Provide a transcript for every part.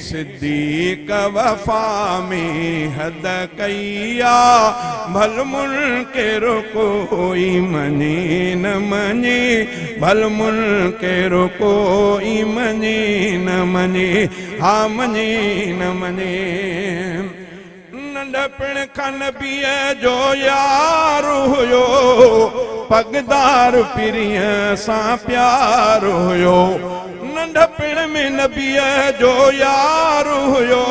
صديق وفا ۾ حد ڪئي آ، ڀل منڪر ڪوئي مڃي نه مڃي، ڀل منڪر ڪوئي مڃي نه مڃي، ها مڃي نه مڃي. ننڍپڻ کان نبيء جو يار هيو، پڳدار پرينء سان پيار هيو. ننڍپڻ ۾ نبيء جو يار هيو،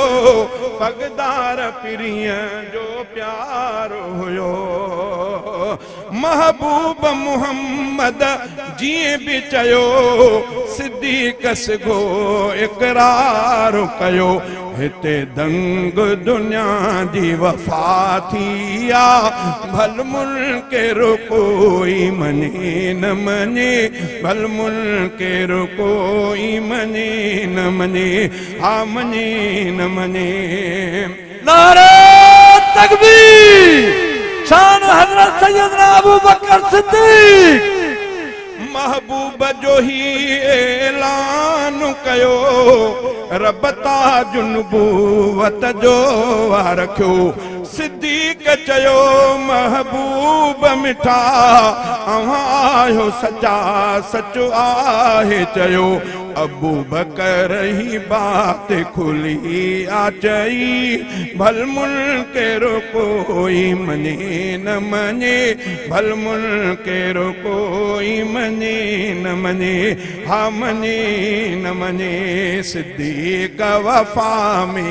پڳدار پرينء جو پيار هيو. محبوب محمد جيئن به چيو، صديق سگهو اقرار ڪيو. هتي دنگ دنيا جي وفا ٿي آ، ڀل منڪر ڪوئي مڃي نه مڃي، ڀل منڪر ڪوئي مڃي نه مڃي، ها مڃي نه مڃي. نعري تڪبير شان حضرت سيدنا ابوبڪر صديق. محبوب جو هي اعلان ڪيو، رب تاج نبوت جو آ رکيو. صديق چيو محبوب مٺا، اوهان آهيو سچا سچ آهي چيو. ابوبڪر هي بات کلي آ چئي، ڀل منڪر ڪوئي مڃي نه مڃي، ڀل منڪر ڪوئي مڃي نه مڃي، ها مڃي نه مڃي. صديق وفا ۾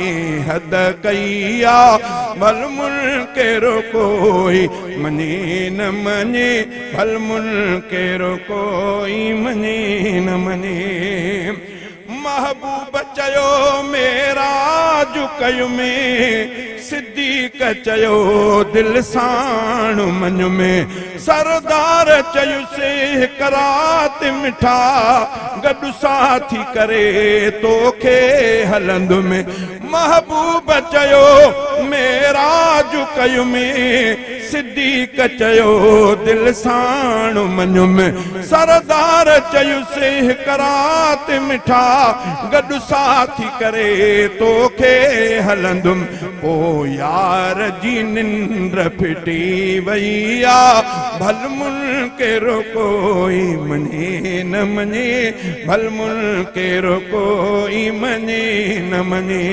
حد ڪئي آ، ڀل منڪر ڪوئي مڃي نه مڃي، ڀل منڪر ڪوئي مڃي نه مڃي. محبوب چيو معراج ڪيم، صديق چيو دل ساڻ مڃ ۾. سردار چيس هڪ رات مٺا، گڏ ساٿي ڪري توکي هلندم. محبوب چيو معراج ڪيم، صديق چيو دل ساڻ مڃم. سردار چيس هڪ رات مٺا، گڏ ساٿي ڪري توکي هلندم. پو يار جي ننڊ ڦٽي وئي آ، ڀل منڪر ڪوئي مڃي نه مڃي، ڀل منڪر ڪوئي مڃي نه مڃي.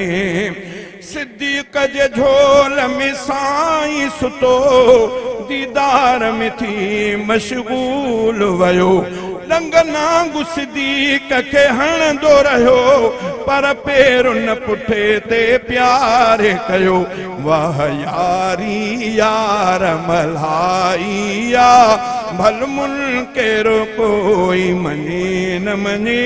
صديق جي جهول ۾ سائين ستو، ديدار ۾ ٿي مشغول ويو. ڏنگ نانگ صديق کي هڻندو رهيو، پر پير نه پٺي تي پيار ڪيو. واهه ياري يار ملهائي آ، ڀل منڪر ڪوئي مڃي نه مڃي،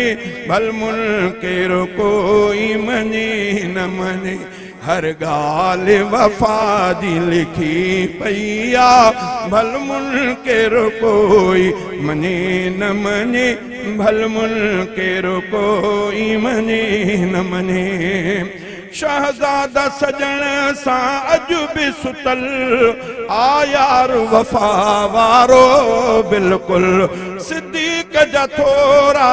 ڀل منڪر ڪوئي مڃي نه مڃي. هر ڳالهه وفا جي لکي پئي آ، ڀل منڪر ڪوئي مڃي نه مڃي، ڀل منڪر ڪوئي مڃي نه مڃي. شهزاده سڄڻ سان اڄ به ستل آ، يار وفا وارو بلڪل. صديق جا ٿورا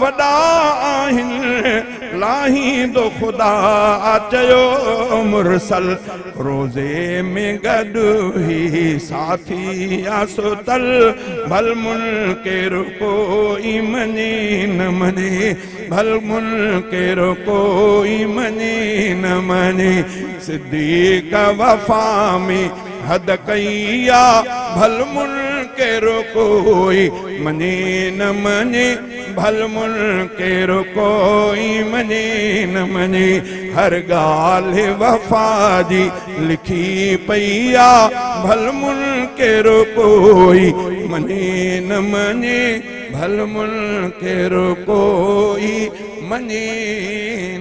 وڏا آهن، لاهيندو خدا آ چيو مرسل. روزي ۾ گڏ هي ساٿي آ ستل، ڀل منڪر ڪوئي مڃي نه مڃي، ڀل منڪر ڪوئي مڃي نه مڃي. صديق وفا ۾ حد ڪئي آ، ڀل منڪر ڪوئي مڃي نه مڃي، ڀل منڪر ڪوئي مڃي نه مڃي. هر ڳالهه وفا جي لکي پئي آ، ڀل منڪر ڪوئي مڃي نه مڃي، ڀل منڪر ڪوئي مڃي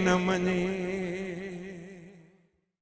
نه مڃي.